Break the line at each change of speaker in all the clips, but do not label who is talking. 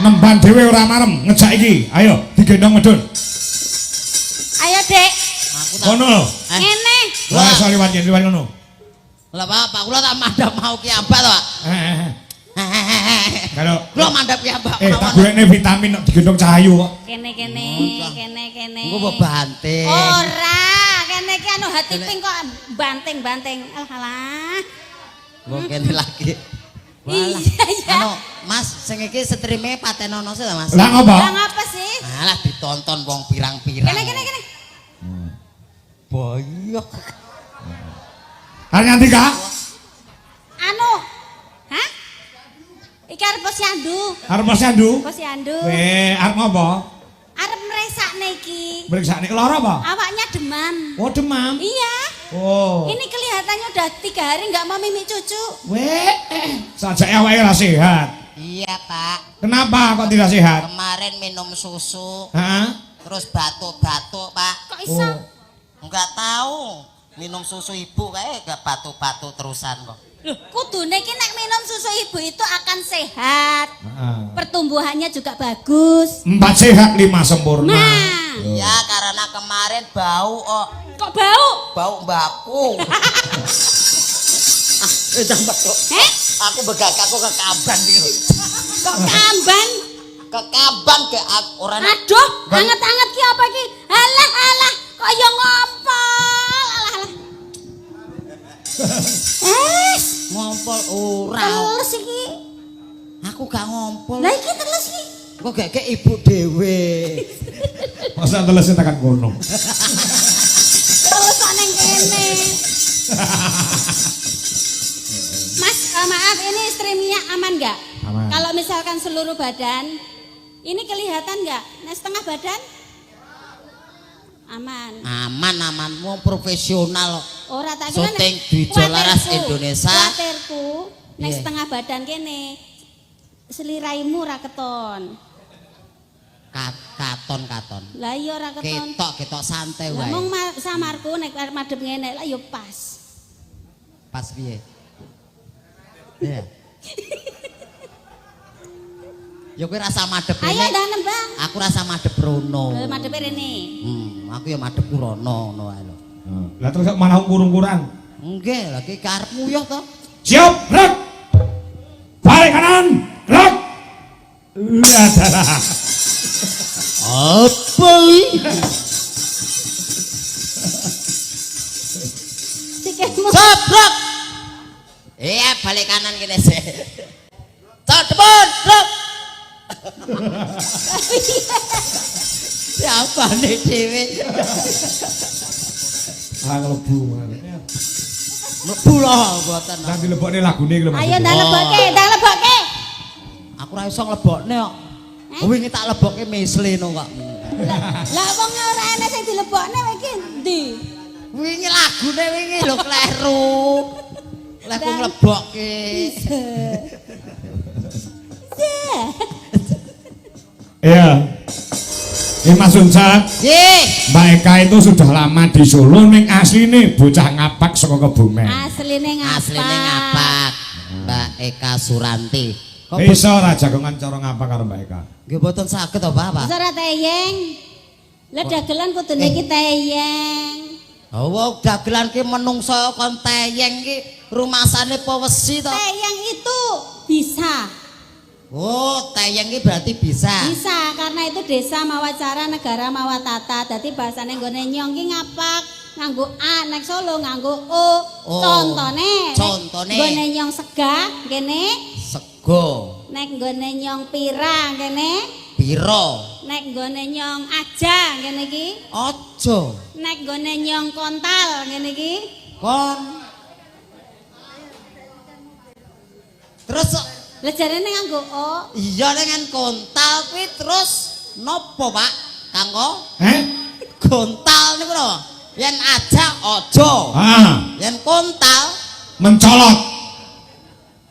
Nemban dhewe ora marem, ngejak iki. Ayo digendong medun.
Ayo, Dek.
Aku tak
Kono lho.
Eh.
Ngene.
Ora iso liwat yen liwat ngono.
Lah Pak, Pak kula tak mandhap mau ki ambak to, Pak.
Eh. Kalau
Kula mandhap ki ambak.
Tak golekne vitamin kok digendong cahayu kok.
Kene kene, kene kene.
Engko mbok banting.
Ora, kene iki anu hati ping kok banting-banting. Alah alah.
Mbok kene lagi.
Iya, iya.
Anu, Mas, sing iki streame patenono sih ta, Mas?
Lah ngopo?
Lah ngapa sih?
Alah ditonton wong pirang-pirang.
Kene kene kene.
Boyok.
Arep nganti Kak?
Anu. Hah? Iki arep posyandu.
Arep posyandu?
Posyandu.
Weh, arep ngopo?
Arep mresakne iki.
Mriksane lara apa?
Awaknya demam.
Oh, demam.
Iya.
Oh.
Ini kelihatannya udah 3 hari nggak mau mimik cucu.
Weh, sajake awake ora sehat.
Iya, Pak.
Kenapa kok tidak sehat?
Kemarin minum susu,
Heeh.
terus batuk-batuk, Pak.
Kok iso?
Oh.
Enggak tahu. Minum susu ibu kayak gak batuk-batuk terusan kok.
Loh, kudune iki nek minum susu ibu itu akan sehat.
Heeh.
Pertumbuhannya juga bagus.
4 sehat 5 sempurna.
Nah.
Ya karena kemarin bau oh,
Kok bau?
bau mbakku. Tambah kok.
Heh?
Aku begak aku kekaban iki.
Kok kamban?
Kekaban ke aku ora enak.
Aduh, anget-anget ki apa ki? Alah alah, kok ya ngompol. Alah alah. Eh,
Ngompol ora.
teles iki.
Aku gak ngompol.
Lah iki teles iki.
Kok gak kek ibu dhewe.
Masa telese tekan kono.
Teles kok neng kene. Mas, maaf ini streamingnya aman nggak?
Aman.
Kalau misalkan seluruh badan, ini kelihatan nggak? Nah, setengah badan? Aman.
Aman aman wong profesional kok.
Ora tak kira nek-
Syuting Dwijo Laras
kuwatirku,
Indonesia.
Kuwatirku nek
Piye?
setengah badan kene seliraimu ora keton.
Katon katon.
Lah iya ora keton.
Ketok ketok santai
Lah
wae.
mung samarku nek arep madhep ngene lah ya pas.
Pas piye? Iya. Ya kowe rasa madhep
Ayo
rene.
ndang nembang.
Aku rasa madhep rono.
Lah madhepe rene.
Aku ya madhep rono ngono wae lho.
Lah terus kok malah kurung-kurang.
Nggih, lagi karepmu yo to.
Siap, gerak. Balik kanan, gerak. Lah dalah.
Apa iki?
Sikilmu.
Sobrok. Iya, balik kanan kene sih. Codepun, brok. Siapa nih dhewe?
Ah mlebu.
Mlebu lho mboten.
Nang dilebokne lagune iki lho Mas.
Ayo ndang lebokke, ndang lebokke.
Aku ora iso nglebokne kok.
Eh?
Wingi tak lebokke misleno kok.
Lah wong ora enek sing dilebokne kowe iki endi?
Wingi lagune wingi lho kleru. Lah aku nglebokke.
Iya. Ini Mas Uncak,
Nggih.
Mbak Eka itu sudah lama di Solo ning asline bocah ngapak saka Kebumen.
Asline ngapak.
Asline ngapak. Mbak Eka Suranti. Kok
Iso ora jagongan cara ngapak karo Mbak Eka?
nggih mboten saged to, Pak?
Iso ora teyeng. Lah dagelan kudune iki teyeng.
Oh, dagelan ki menungso kon teyeng ki rumasane apa wesi to?
Teyeng itu bisa.
Oh, teyeng ki berarti bisa.
Bisa karena itu desa mawa cara negara mawa tata. Dadi bahasane nggone nyong ki ngapak nganggo A, nek Solo nganggo O.
Oh.
Contone.
Contone.
Nggone nyong sega kene,
Sego,
nek nggone nyong pira kene,
piro?
nek nggone nyong aja kene iki,
Aja.
nek nggone nyong kontal kene iki.
Kon. Terus
Lah jarene nganggo O.
iya dengan kontal kuwi terus nopo, Pak? Kanggo
Heh?
kontal niku napa? Yen aja aja.
Ah,
Yen kontal,
mencolot.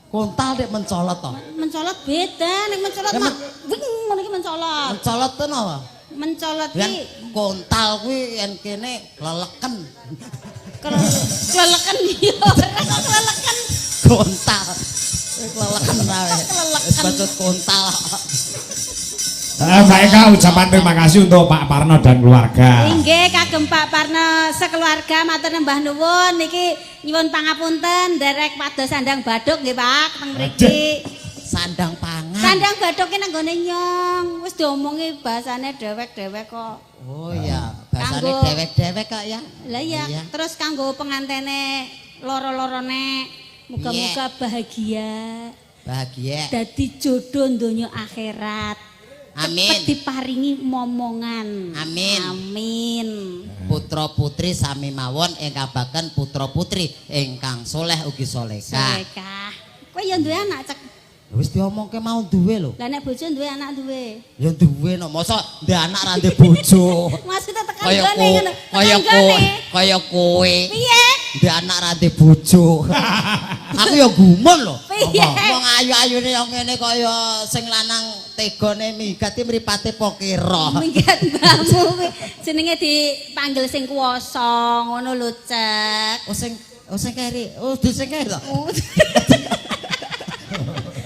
kontal dek mencolot to.
Mencolot beda, nek mencolot
Ya,
mah wing ngono iki mencolot.
Mencolot to napa?
Mencolot
Yen
ki
kontal kuwi yen kene leleken.
kleleken ya ora kok kleleken.
Kontal. Kleleken wae.
Kleleken.
Wis bacut kontal.
Mbak Eka, ucapan terima kasih untuk Pak Parno dan keluarga.
Inggih, kagem Pak Parno sekeluarga matur nembah nuwun. Niki nyuwun pangapunten nderek pados sandang baduk nggih Pak teng mriki.
Sandang pangan.
Sandang baduk ki nang gone nyong. Wis diomongi bahasane dewek-dewek kok.
Oh iya, bahasane dewek-dewek kok ya.
Lah iya, terus kanggo pengantene loro-lorone muga-muga bahagia.
Bahagia.
Dadi jodoh donya akhirat.
Amin.
Cepet diparingi momongan.
Amin.
Amin.
Putra putri sami mawon ingkang baken putra putri ingkang soleh ugi solehah.
Solehah. Kowe ya duwe anak, Cek.
Wis diomongke mau duwe lho.
Lah nek bojo duwe anak duwe.
Ya duwe no, mosok ndek anak ra ndek bojo.
Maksudnya tekan
Kaya
gone ngono.
Kaya kowe, kaya kowe.
Piye?
Ndek anak ra ndek bojo. Aku ya gumun lho.
Piye?
Wong ayu-ayune yo ngene kaya sing lanang tegane minggat iki mripate po kira.
Minggat mbahmu kuwi jenenge dipanggil sing kuwasa ngono lho, Cek.
Oh sing keri. Oh, du sing keri to.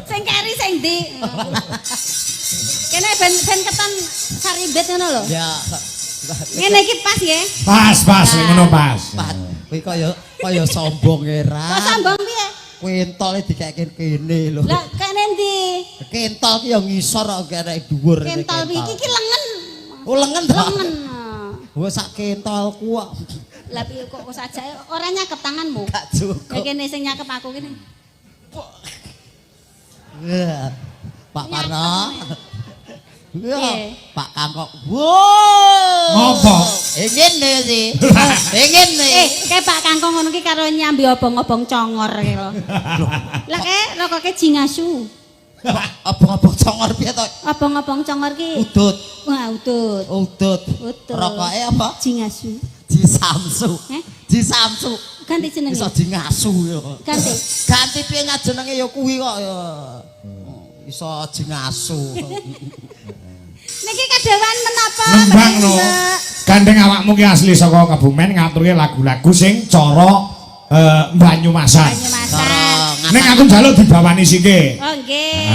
Sing keri sing ndi? Kene ben keton saribet ngono lho.
Ya.
Ngene iki pas nggih.
Pas, pas, ngono pas.
Pas. Kuwi kaya sombong era.
Kok sombong piye?
Kentole dikeke kene lho.
Lah kene ndi?
Kentol ki ya ngisor kok kene dhuwur.
Kentol iki ki lengen.
Oh, lengen to.
Lengen.
Wah, sak kentolku kok.
Lah piye kok sajake ora nyakep tanganmu?
Gak cukup.
Lah kene sing nyakep aku kene.
Pak Parno.
Piye?
Pak Kangkok. Wow.
Ngopo?
Ingin nih sih. Ingin nih.
Kayak Pak Kangkong ngono ki karo nyambi obong-obong congor ki lho. Lah kae rokoke jingasu.
Obong-obong congor piye to?
Obong-obong congor ki.
Udut.
Wah, udut.
Udut.
Udut.
Rokoke apa?
Jingasu.
Ji Samsu.
Eh?
Ji Samsu.
Ganti jenenge.
Iso jingasu ya.
Ganti.
Ganti piye jenenge ya kuwi kok ya. Iso jingasu.
Niki kadewan menapa?
Nembang no. Gandeng awakmu ki asli saka Kebumen ngaturke lagu-lagu sing cara Banyumasan.
Banyumasan.
Ning aku njaluk dibawani sike.
Oh nggih.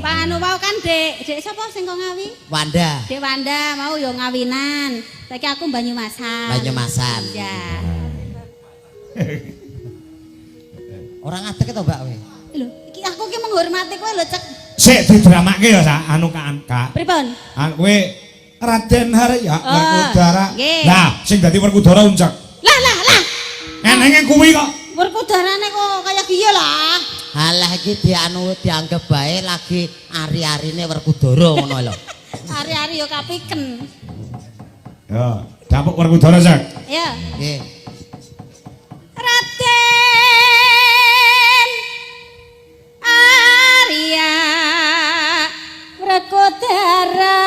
Pak anu wau kan Dek, Dek sapa sing kok Ngawi?
Wanda.
Dek Wanda mau ya ngawinan. Saiki aku Banyumasan.
Banyumasan.
Ya.
Ora ngadeg to, Mbak kowe?
Lho, iki aku ki menghormati kowe lho, Cek.
Sik didramake ya, Sak, anu Kak.
Pripun?
Kowe Raden Harya Werkudara. Lah, sing dadi Werkudara uncek.
Lah lah lah.
Enenge kuwi kok.
Werkudarane kok kaya giye lah.
Halah iki dianu dianggep bae lagi ari-arine Werkudara ngono lho.
Ari-ari ya kapiken.
Ya, dapuk Werkudara, Cek.
Ya.
Nggih.
Raden Arya Werkudara.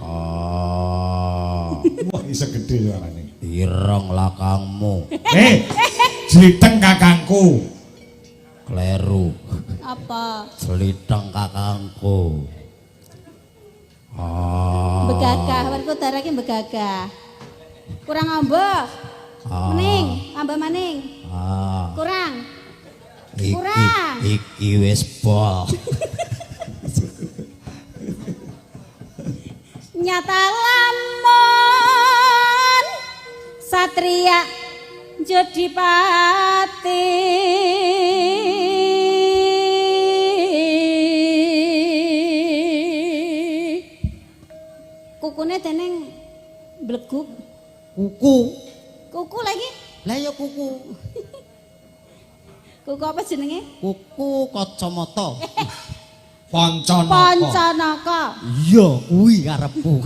Oh. Wah, iso gedhe suarane.
Ireng lakangmu.
Jliteng kakangku.
Kleru.
Apa?
Jliteng kakangku. Ah.
Begagah, Werkudara ki begagah. Kurang amba. Mening, amba maning.
Ah.
Kurang. Kurang.
Iki wis bol.
Nyata lamun satria jadi pati. Kukune deneng bleguk.
Kuku.
Kuku lagi?
Lah ya kuku.
Kuku apa jenenge?
Kuku kacamata.
Pancanaka.
Pancanaka.
Iya, kuwi karepku.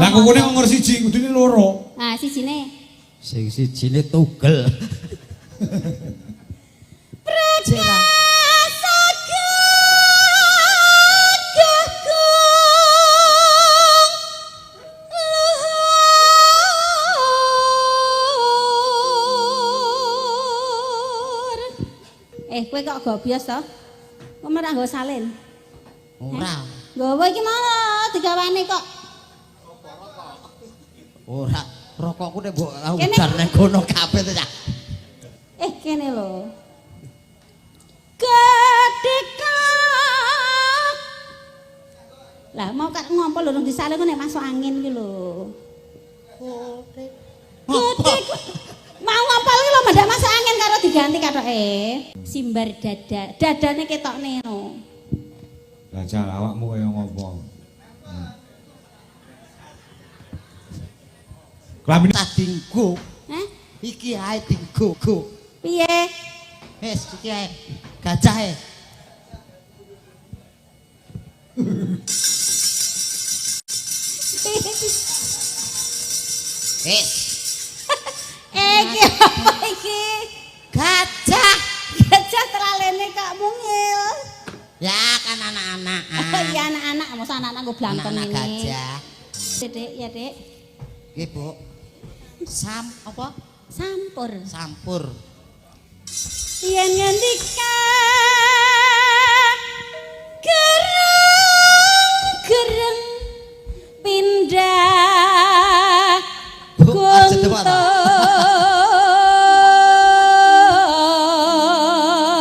Lah kukune ngomor siji, kudune loro.
Nah, sijine.
Sing sijine tugel.
Prakasa gagah kung luhur. Kowe kok gobios to? Kok ora nggo salin?
Ora.
Nggawa iki malah digawane kok.
Ora, rokokku nek mbok udan nang kono kabeh to, Cak.
Kene lho. Gedhe kok ngompol lho disalin ku nek masuk angin ki lho. Gede. Mau ngompol ki lho mendak masuk angin karo diganti kathoke. Simbar dada. Dadane ketokne no.
Jajal awakmu kaya ngopo? Klambine
Tak dinggo.
Hah?
Iki ae dinggo. Go.
Piye?
Wis iki ae. Gajahe. Wis.
Iki apa iki?
Gajah.
Gajah teralene kok mungil.
Ya kan anak-anak.
Oh iya anak-anak, masa anak-anak nggo blangkon
Anak-anak
ini.
gajah.
Dek, ya Dek.
Nggih, Bu. Sam apa?
Sampur.
Sampur.
Yen ngendika gereng gereng pindah
Bu, aja tepok ta.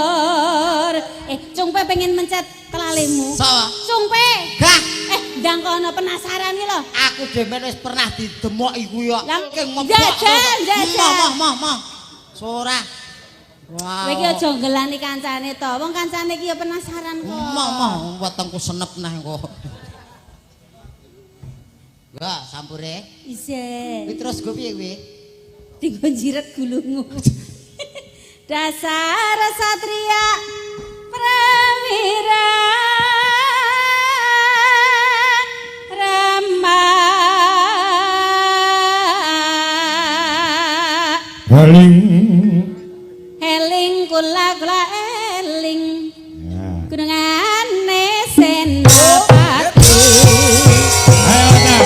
guntur. Cungpe pengen mencet telalimu.
Sapa?
Cungpe.
Gah,
Ndang kono penasaran iki lho.
aku dhewe wis pernah didemok iku ya.
Lah,
Ki ngebok.
jajal, jajal.
Moh, moh, moh. Sora. Wah.
Kowe iki aja nggelani kancane to. Wong kancane iki ya penasaran kok.
Moh, moh, wetengku senep nah kok. Wah, sampure.
Isih.
Kuwi terus go piye kuwi?
Dinggo jiret gulungu. Dasar satria prawira rama.
Heling.
Eling kula kula eling.
Ya.
Gunungane Senopati.
Ayo nah.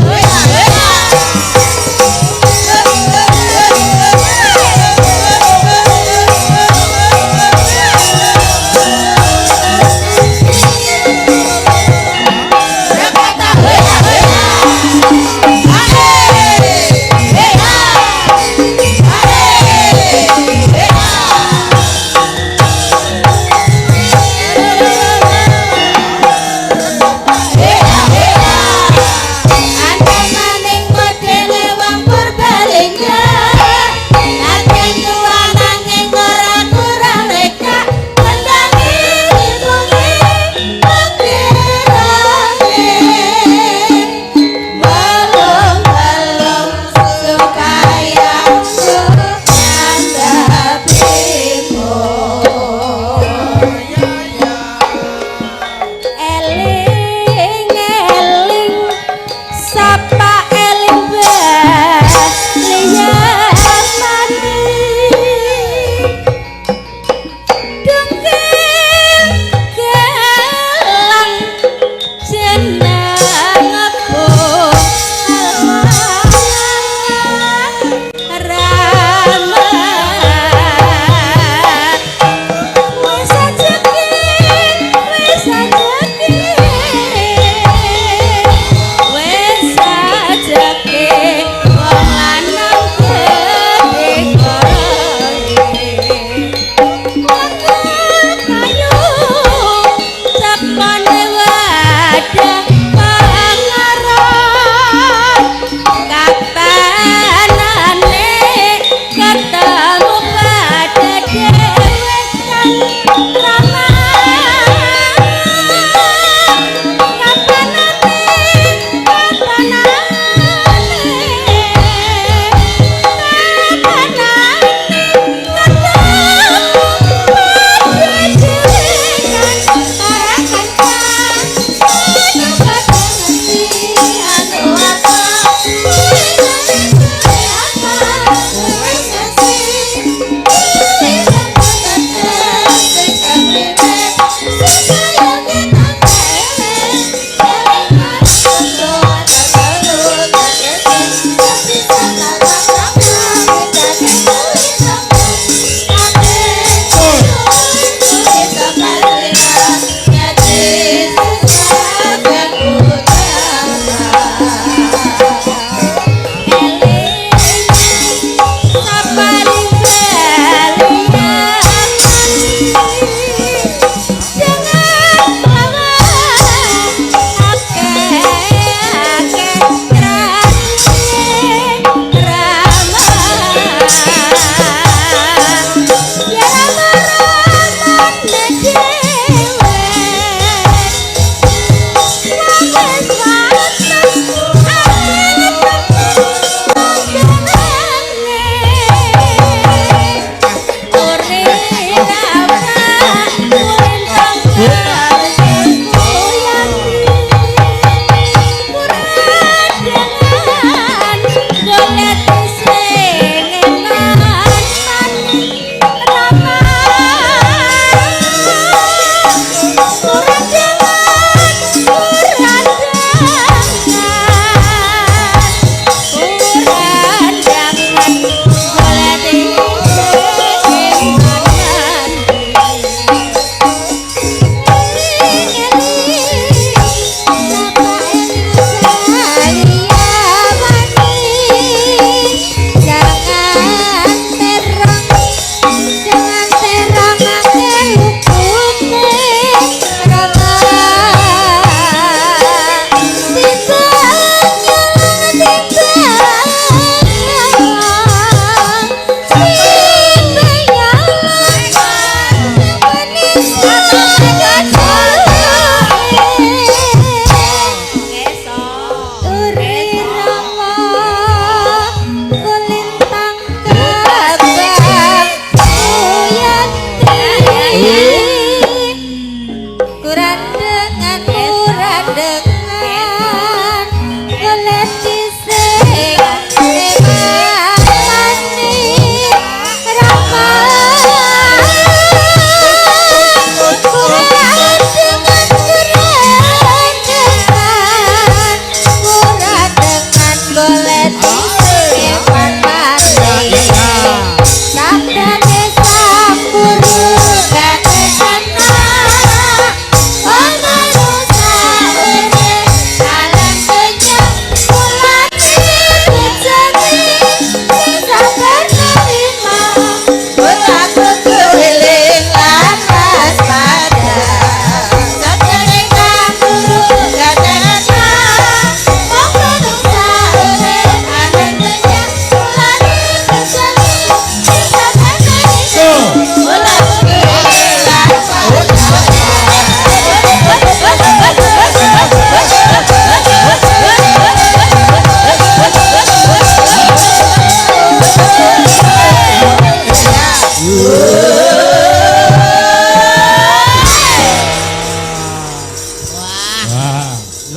Woi.
Hey!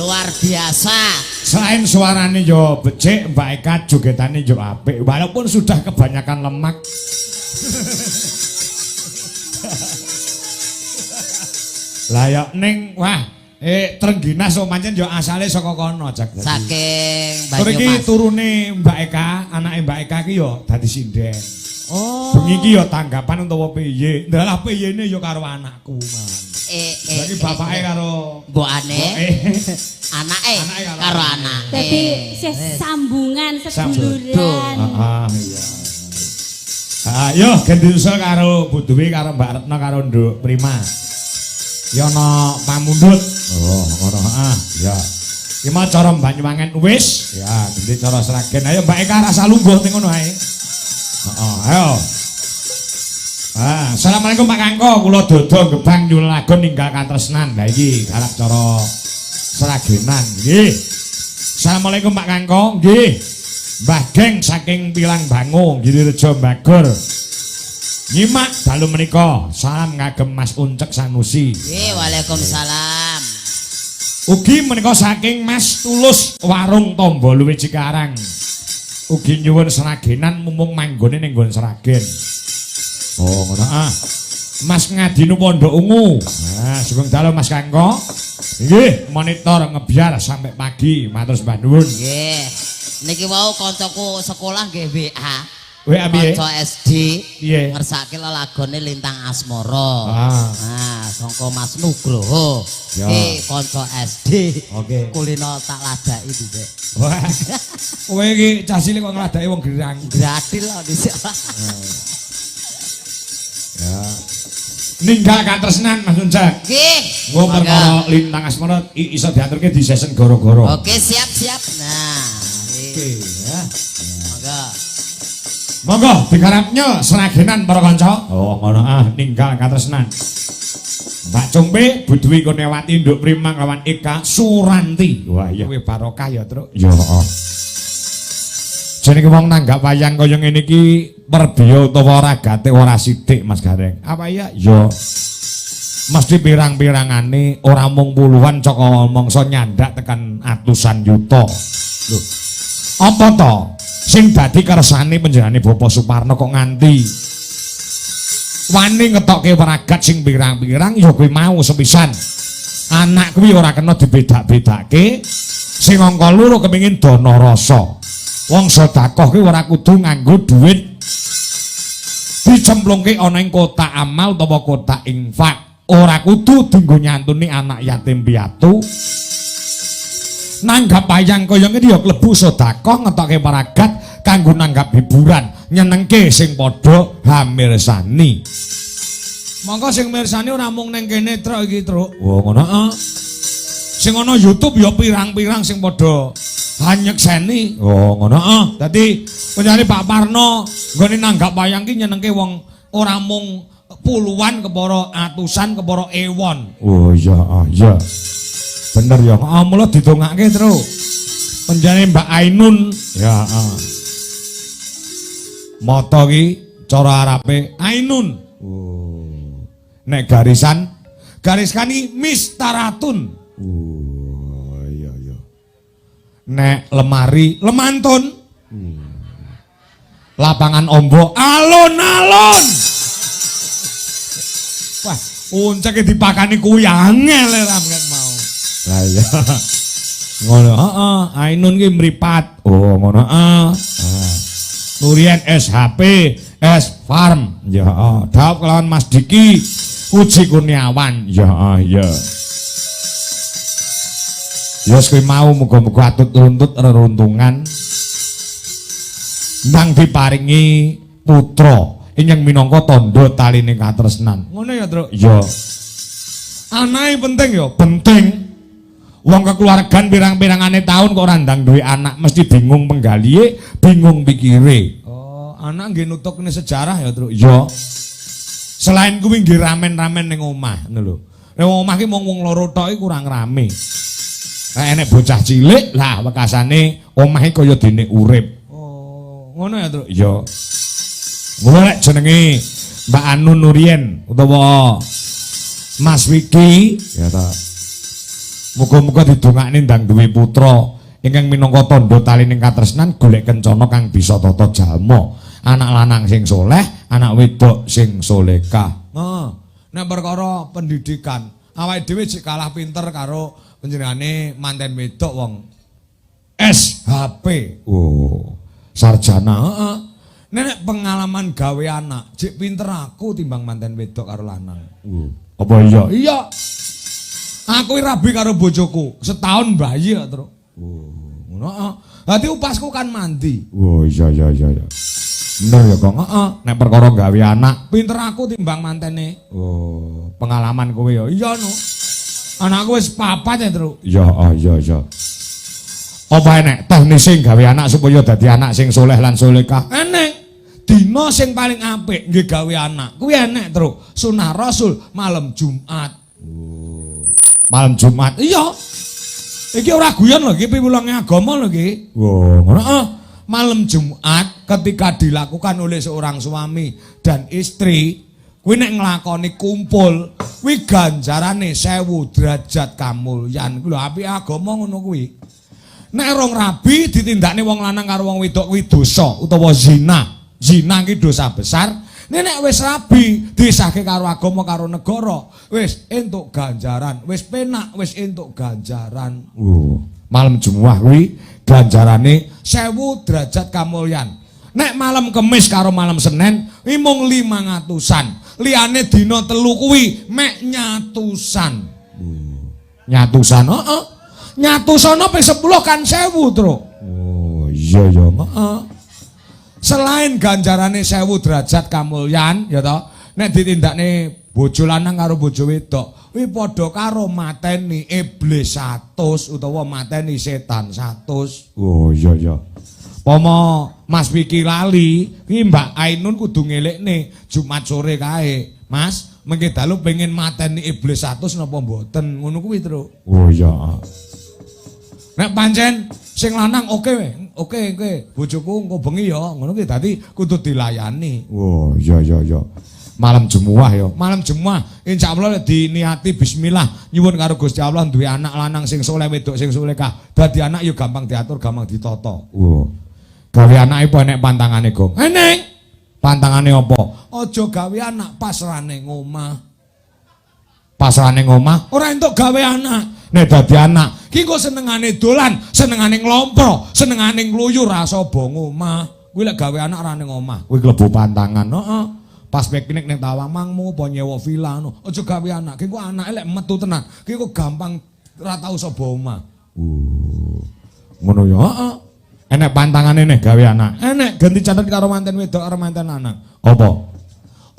Luar biasa.
Selain suarane yo becik, Mbak Eka jogetane yo apik. Walaupun sudah kebanyakan lemak. Lah ya ning wah, Trengginas kok pancen yo asale saka kono Jak.
Saking
Tur iki
Banyumas.
turune Mbak Eka, anake Mbak Eka ki yo dadi sinden.
Oh.
Bengi iki yo tanggapan utawa piye? Ndalah piyene yo karo anakku, Man. Lagi bapake karo
Mbokane,
mboke.
anake
Anake karo
karo anake.
Dadi isih sambungan seduluran.
Heeh, iya. Ayo ganti usul karo Bu Dwi karo Mbak Retno karo Nduk Prima. Ya ana pamundhut. Oh, ngono heeh, ya. Iki mau cara Banyuwangen wis, ya ganti cara Sragen. Ayo Mbak Eka rasa lungguh ning ngono ae. Heeh, ayo. Ah, assalamualaikum Pak Kangko, kula dodo gebang nyuwun lagon ninggal katresnan. Lah iki garap cara Sragenan nggih. Assalamualaikum Pak Kangko, nggih. Mbah Geng saking Pilang Bango, Girirejo Bagor. Nyimak dalu menika, salam kagem Mas Uncek Sanusi.
Nggih, waalaikumsalam.
Ugi menika saking Mas Tulus Warung Tombo Luwe Cikarang. Ugi nyuwun Sragenan mumpung manggone ning nggon Sragen. Oh, ngono ah. Mas Ngadinu Pondok Ungu. Nah, sugeng dalu Mas Kangko. Nggih, monitor ngebiar sampai pagi. Matur sembah nuwun.
Nggih. Niki wau kancaku sekolah nggih WA.
WA piye?
Kanca SD.
Piye?
Ngersake lelagone Lintang Asmara.
Ah.
Nah, sangka Mas Nugroho.
Ya.
Ki kanca SD.
Oke.
Kulino tak ladaki dhisik.
Wah. Kowe iki cah cilik kok ngladaki wong gerang.
Gradil kok dhisik.
Ya. Ninggal katresnan Mas Uncek.
Nggih.
Engko perkara Lintang Asmara iso diaturke di session goro-goro.
Oke, siap-siap. Nah,
Oke ya.
Monggo.
Monggo digarapnya Sragenan para kanca. Oh, ngono ah ninggal katresnan. Mbak Cumpe, Bu Dwi Kurniawati, Nduk Prima lawan Eka Suranti. Wah iya kowe barokah ya, Truk. Ya, heeh. Jenenge wong nanggap wayang kaya ngene iki perbiya utawa ragate ora sithik Mas Gareng. Apa iya? Ya. Mesti pirang-pirangane ora mung puluhan caka mangsa nyandak tekan atusan yuta. Lho. Apa to sing dadi kersane panjenengane Bapak Suparno kok nganti wani ngetokke wragat sing pirang-pirang ya kuwi mau sepisan. Anak kuwi ora kena dibedak-bedake. Sing angka loro kepengin dana rasa. Wong sedekah kuwi ora kudu nganggo dhuwit dicemplungke ana ing kotak amal utawa kotak infak. Ora kudu dienggo nyantuni anak yatim piatu. Nanggap wayang kaya ngene ya klebu sedekah ngetokke paragat kanggo nanggap hiburan, nyenengke sing padha hamirsani. Monggo sing mirsani ora mung ning kene truk iki, Truk. Oh, ngono heeh. Sing ana YouTube ya pirang-pirang sing padha hanyekseni. Oh, ngono heeh. Dadi penjane Pak Parno nggone nanggap wayang ki nyenengke wong ora mung puluhan kepara atusan kepara ewon. Oh iya, ah, iya. Bener ya. Ah, mula didongake, Truk. Penjane Mbak Ainun. Ya, ah. Mata ki cara Arabe Ainun. Oh. Nek garisan, gariskan iki Mistaratun. Oh, iya iya. Nek lemari lemantun. Lapangan ombo alun-alun. Wah, unceke dipakani kuwi angel ra mau. Lah iya. Ngono, heeh, Ainun ki mripat. Oh, ngono, heeh. Ah. Nurien SHP S Farm. Ya, heeh. Dawuh kelawan Mas Diki Uji Kurniawan. Ya, heeh, ya. Ya kuwi mau muga-muga atut runtut reruntungan ndang diparingi putra ingkang minangka tandha taline katresnan. Ngono ya, Truk? Ya. Anake penting ya, penting. Wong kekeluargan pirang-pirangane taun kok ora ndang duwe anak mesti bingung penggalihe, bingung pikire. Oh, anak nggih nutukne sejarah ya, Truk? Ya. Selain kuwi nggih ramen-ramen ning omah, ngono lho. Ning omah ki mung wong loro tok iki kurang rame. Nek enek bocah cilik, lah wekasane omahe kaya dene urip. Oh, ngono ya, Truk? Ya. Ngono nek jenenge Mbak Anu Nurien utawa Mas Wiki, ya ta. Muga-muga didongakne ndang duwe putra ingkang minangka tandha talining katresnan golek kencana kang bisa tata jalma. Anak lanang sing soleh, anak wedok sing solehah. Heeh. Nek perkara pendidikan, awake dhewe jek kalah pinter karo panjenengane manten wedok wong SHP. Oh, sarjana, heeh. Nek pengalaman gawe anak, jek pinter aku timbang manten wedok karo lanang. Apa iya? Iya. Aku rabi karo bojoku, setahun bayi ya, Truk. Oh, ngono heeh. Dadi upasku kan mandi. Oh, iya iya iya iya. Bener ya, Kong. Heeh. Nek perkara gawe anak, pinter aku timbang mantene. Oh, pengalaman kowe ya. Iya no. Anakku wis papat ya, Truk. Iya, oh, iya iya. Apa enek teknise gawe anak supaya dadi anak sing soleh lan solehah? Enek. Dina sing paling apik nggih gawe anak. Kuwi enek, Truk. Sunah Rasul malam Jumat. Oh. Malam Jumat. Iya. Iki ora guyon lho, iki piwulange agama lho iki. Wah, ngono heeh. Malam Jumat ketika dilakukan oleh seorang suami dan istri, kuwi nek nglakoni kumpul, kuwi ganjarane 1000 derajat kamulyan. Kuwi lho apik agama ngono kuwi. Nek rong rabi ditindakne wong lanang karo wong wedok kuwi dosa utawa zina. Zina ki dosa besar. Nek nek wis rabi disahke karo agama karo negara, wis entuk ganjaran, wis penak wis entuk ganjaran. Oh, malam Jumat kuwi ganjarane 1000 derajat kamulyan. Nek malam Kemis karo malam Senin kuwi mung 500-an. Liyane dina telu kuwi mek nyatusan. Nyatusan, heeh. Nyatusana ping 10 kan 1000, Truk. Oh, iya ya, heeh. Selain ganjarane 1000 derajat kamulyan, ya toh, nek ditindakne bojo lanang karo bojo wedok, kuwi padha karo mateni iblis 100 utawa mateni setan 100. Oh iya iya. Pomo Mas Wiki lali, kuwi Mbak Ainun kudu ngelekne Jumat sore kae. Mas, mengke dalu pengen mateni iblis 100 napa mboten? Ngono kuwi, Truk. Oh iya. Nek pancen sing lanang oke, oke oke, bojoku engko bengi ya, ngono kuwi dadi kudu dilayani. Oh iya iya iya. Malam Jumat ya. Malam Jumat insyaallah lek diniati bismillah nyuwun karo Gusti Allah duwe anak lanang sing soleh wedok sing solehah. Dadi anak ya gampang diatur, gampang ditata. Oh. Gawe anake apa enek pantangane, Gong? Enek. Pantangane apa? Aja gawe anak pasrane ngomah. Pasrane ngomah ora entuk gawe anak. Nek dadi anak, ki engko senengane dolan, senengane nglompro, senengane ngluyur rasa bo ngomah. Kuwi lek gawe anak ora ning omah, kuwi klebu pantangan. Heeh. Pas piknik ning Tawangmangu apa nyewa villa ngono, aja gawe anak. Ki engko anake lek metu tenan, ki engko gampang ora tau saba omah. Ngono ya, heeh. Enek pantangane nek gawe anak. Enek ganti catet karo manten wedok karo manten lanang. Apa?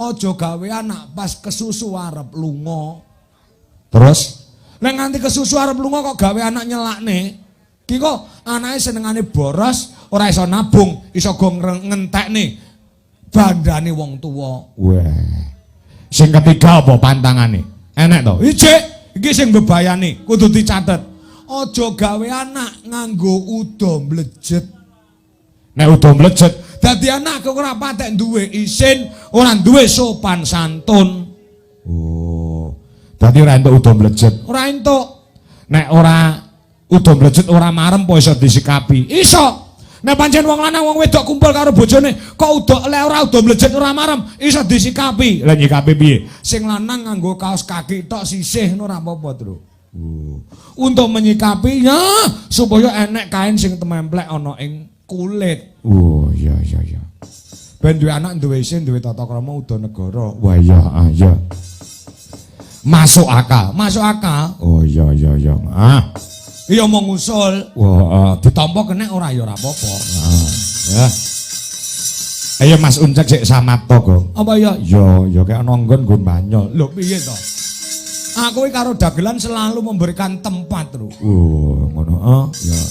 Aja gawe anak pas kesusu arep lunga. Terus nek nganti kesusu arep lunga kok gawe anak nyelakne. Ki kok anake senengane boros, ora iso nabung, iso go ngentekne bandane wong tuwa. Wah. Sing ketiga apa pantangane? Enek to? Ijik, iki sing mbebayani, kudu dicatet. Aja gawe anak nganggo uda mlejet. Nek uda mlejet, dadi anak kok ora patek duwe isin, ora duwe sopan santun. Oh. Dadi ora entuk uda mlejet. Ora entuk. Nek ora uda mlejet ora marem apa iso disikapi? Iso. Nek pancen wong lanang wong wedok kumpul karo bojone, kok uda lek ora uda mlejet ora marem, iso disikapi. Lah nyikapi piye? Sing lanang nganggo kaos kaki tok sisih ngono ora apa-apa, Tru. Untuk menyikapinya supaya enek kain sing tememplek ana ing kulit. Oh iya iya iya. Ben duwe anak duwe isin, duwe tata krama uda negara. Wah iya ah, iya. Masuk akal, masuk akal. Oh iya iya iya. Ah. Iya mau ngusul. Wah, ditampa kena ora ya ora apa-apa. Ah, ya. Ayo Mas Uncek sik samapta, Gong. Apa ya? Ya, ya kaya ana nggon nggon banyol. Lho piye to? Aku iki karo dagelan selalu memberikan tempat, Tru. Oh, ngono ah, ya.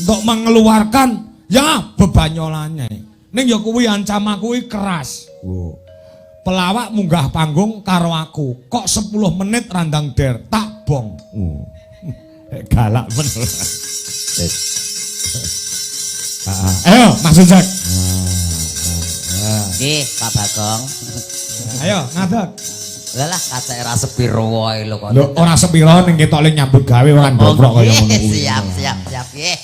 Untuk mengeluarkan ya bebanyolannya. Ning ya kuwi ancaman kuwi keras. Oh. Pelawak munggah panggung karo aku, kok 10 menit randang der, tak bong. Oh. Galak men. Ayo Mas Uncek.
Nggih, Pak Bagong.
Ayo ngadeg.
Lah lah kacake ra sepiro wae lho kok.
Lho ora sepiro ning ketok le nyambut gawe ora ndoprok kaya ngono kuwi.
Siap, siap, siap nggih.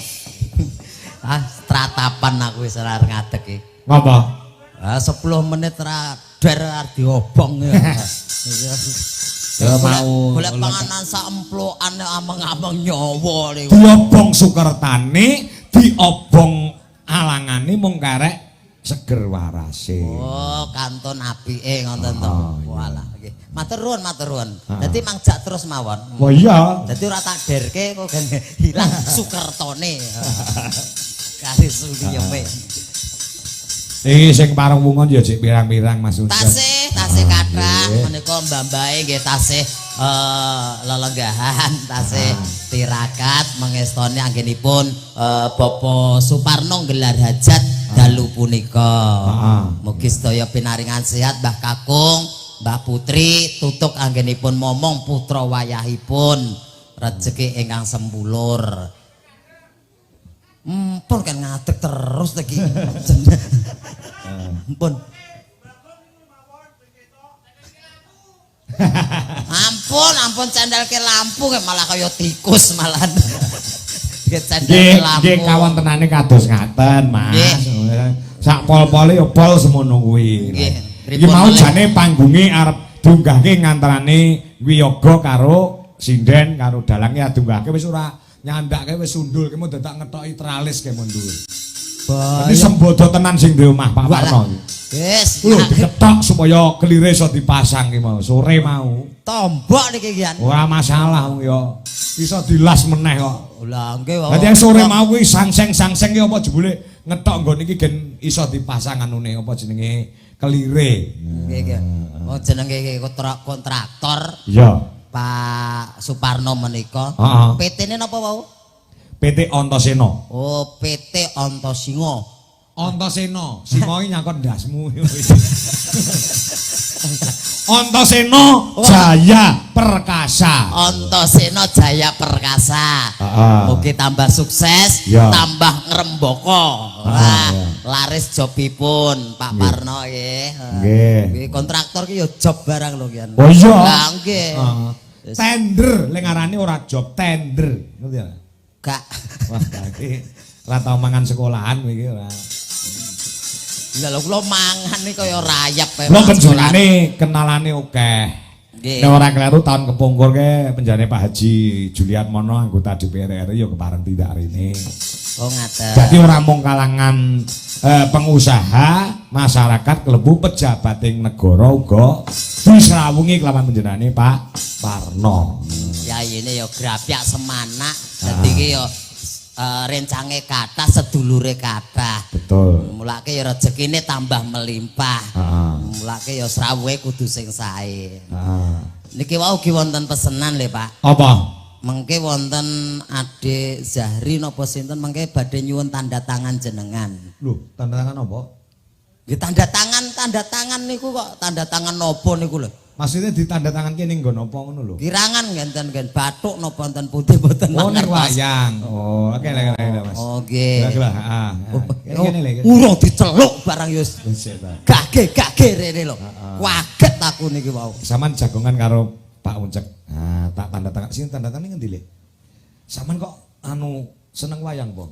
Ah, tratapan aku wis ora ngadeg iki.
Ngapa?
Ah, 10 menit ra der arep diobong ya.
Ya mau
golek panganan sak emplokan ameng-ameng nyawa niku.
Diobong sukertane, diobong alangane mung karek seger warase.
Oh, kantun apike ngoten to.
Oh, iya.
Walah nggih. Matur nuwun, matur nuwun.
Ah.
Dadi mangjak terus mawon.
Wah iya.
Dadi ora tak derke kok ben hilang sukertone. Kali suliyeme.
Iki sing parung wungon ya jek pirang-pirang Mas Uncen.
Tasih, tasih kathah
nggih.
Menika mbah-mbahe nggih tasih lelenggahan, tasih tirakat mengestoni anggenipun Bapak Suparno nggelar hajat dalu punika. Mugi sedaya pinaringan sehat Mbah Kakung, Mbah Putri, tutuk anggenipun momong putra wayahipun rejeki ingkang sempulur. Mpun kan ngadeg terus iki. Mpun. Ampun, ampun cendelke lampu kayak malah kaya tikus malahan. Nggih cendelke lampu.
Nggih kawontenane kados ngaten, Mas.
Nggih.
Sak pol-pole ya pol semono kuwi.
Nggih.
Iki mau jane panggunge arep diunggahke ngantarane wiyaga karo sinden karo dalange diunggahke wis ora nyandake wis sundul ki mau dadak ngethoki tralis ki mun dhuwur. Dadi sembodo tenan sing duwe omah Pak Parno iki.
Wis,
Lho diketok supaya kelire iso dipasang ki mau sore mau.
Tombok niki ki.
Ora masalah wong ya. Iso dilas meneh kok.
Lah nggih.
Dadi sore mau kuwi sangseng-sangseng ki apa jebule ngetok nggon iki gen iso dipasang anune apa jenenge kelire.
Nggih nggih. Oh jenenge iki kontraktor.
Iya.
Pak Suparno menika.
Heeh.
PT-ne napa wau?
PT Antasena.
Oh, PT Antasinga.
Antasena, singa iki nyangkut ndasmu. Antasena Jaya Perkasa.
Antasena Jaya Perkasa.
Heeh.
Mugi tambah sukses,
Ya.
tambah ngrembaka. Wah, laris jobipun Pak Parno nggih.
Nggih.
Nggih, kontraktor ki ya job barang lho ki.
Oh iya.
Lah nggih.
Heeh. Tender, lek ngarani ora job, tender. Ngerti ya?
Gak.
Wah, iki ora tau mangan sekolahan kowe iki ora.
Lah lho kula mangan iki kaya rayap kae.
Kula penjenengane kenalane akeh.
Nggih.
Nek ora kleru tahun kepungkur ke penjane Pak Haji Julian Mono anggota DPR RI ya kepareng tindak rene.
Oh ngaten.
Jadi ora mung kalangan pengusaha, masyarakat klebu pejabat ing negara uga disrawungi kelawan penjenengane Pak Parno.
Yayine ya grapyak semanak, dadi ki ya rencange kathah, sedulure kathah.
Betul.
Mulake ya rezekine tambah melimpah.
Heeh.
Mulake ya srawuhe kudu sing sae.
Heeh.
Niki wau ugi wonten pesenan lho, Pak.
Apa?
Mengke wonten Adik Zahri napa sinten mengke badhe nyuwun tanda tangan jenengan.
Lho, tanda tangan apa?
Nggih tanda tangan niku kok tanda tangan napa niku lho?
Maksudnya ditanda tangan ki ning nggon apa ngono lho?
Kirangan ngenten nggen bathuk napa wonten putih mboten
Oh, ning
mangertos.
wayang. Oh, oke lho lho Mas.
Oh, nggih.
Lho, heeh. Kene lho.
Urung diceluk barang ya wis
Sik ta.
gage-gage rene lho. Kaget aku niki wau.
Saman jagongan karo Pak Uncek. Nah, tak tanda tangan. Sing tanda tangan ngendi, Lek? Saman kok anu seneng wayang, po?